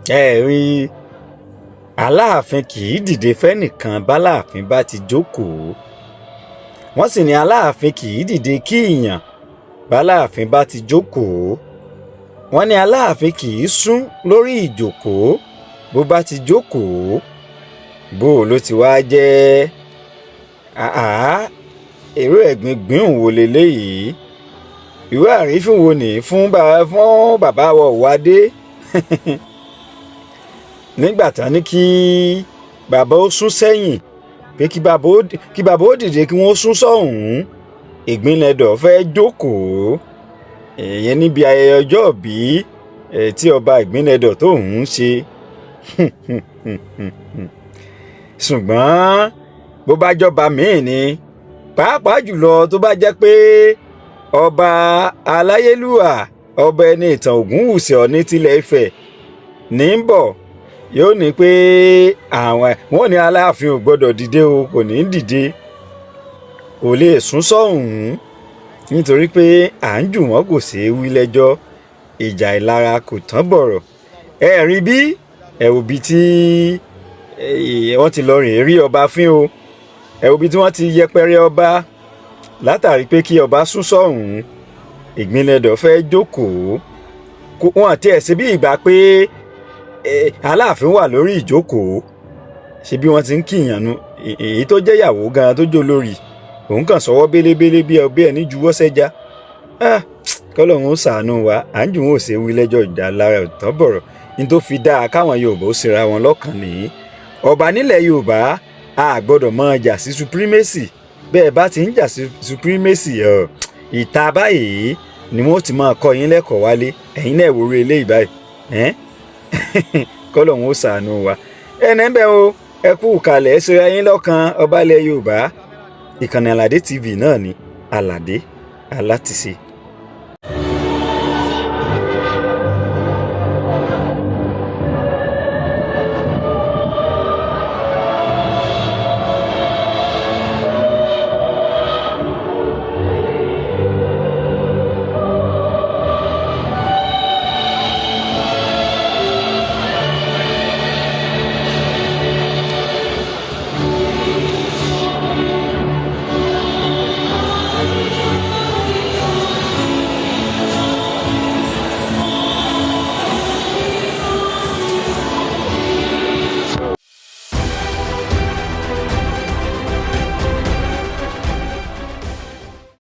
Ẹ rí, Aláàfin kì í dìde fẹ́nìkan báláàfin bá ti jókòó. Wọ́n sì ní Aláàfin kì í dìde kí ìyàn báláàfin bá ti jókòó. Wọ́n ní Aláàfin kì í sún lórí ìjókòó bó bá ti jókòó. Bó ló ti wá jẹ́? Àá, èrò ẹ̀gbin gbìhùn wo leléyìí? Ìwé àrífín wo ní fún bàbá wa Ọ̀wọ́adé? Nígbà tán ní kí bàbá ó sún sẹ́yìn, pé kí bàbá ó dìde kí wọ́n sún sọ́hùn-ún, Ìgbìnlẹ̀dọ̀ fẹ́ jókòó. Ìyẹn níbi ayẹyẹ ọjọ́ ìbí tí ọba Ìgbìnlẹ̀dọ̀ tó ń ṣe. Ṣùgbọ́n bó bá jọba míì ni, pàápàá jùlọ tó bá jẹ́ pé ọba aláyélúwà, ọba ẹni ìtàn Ògúnwùsì Ọ̀ọ̀ni tilẹ̀ Ifẹ̀ ní ń bọ̀, yóò ní pé àwọn wọn ní Aláàfin ò gbọ́dọ̀ dìde o, kò ní dìde, kò lè sún sọ́hùn-ún, nítorí pé à ń jù wọ́n kò ṣeé wí lẹ́jọ́, ìjà ìlara kò tán bọ̀rọ̀. Ẹ rí bí ẹ wò bí tí wọ́n ti lọ rìn rí ọba fín o, ẹ wò bí tí wọ́n ti yẹpẹrẹ ọba látàrí pé kí ọba sún sọ́hùn-ún. Ìgbìnlẹ̀dọ̀ fẹ́ jókòó, wọn àti ẹ̀ ṣe bí ìgbà pé Aláàfin wà lórí ìjókòó, ṣe bí wọ́n ti ń kíyànnu. Èyí tó jẹ́ ìyàwó gan-an tó jó lórí òun kàn sọwọ́ bélébélé bí ọbẹ̀ ẹni juwọ́ sẹ́ja. Kọ́lọ́hún ó ṣàánú wa, à ń jù wọn ò ṣe wí lẹ́jọ́, ìjà lára ọ̀tán bọ̀rọ̀ ní tó fi dáa káwọn Yorùbá ó ṣera wọn lọ́kàn nìyí. Ọba nílẹ̀ Yorùbá a gbọ́dọ̀ máa jà sí supremacy. Bẹ́ẹ̀ bá ti ń jà sí supremacy, ìta báyìí ni wọ́n ti máa kọ́ yín lẹ́kọ̀ọ́ wálé. Ẹ̀yin náà wòrú eléyìí báyìí, kọ́lọ́hún ó ṣàánú wa. Ẹnẹ́ ń bẹ́ o, ẹ kú kalẹ̀, ẹ ṣera yín lọ́kàn, ọba ilẹ̀ Yorùbá. Ìkànnì Aládé TV náà ni, Aládé Alátìṣe.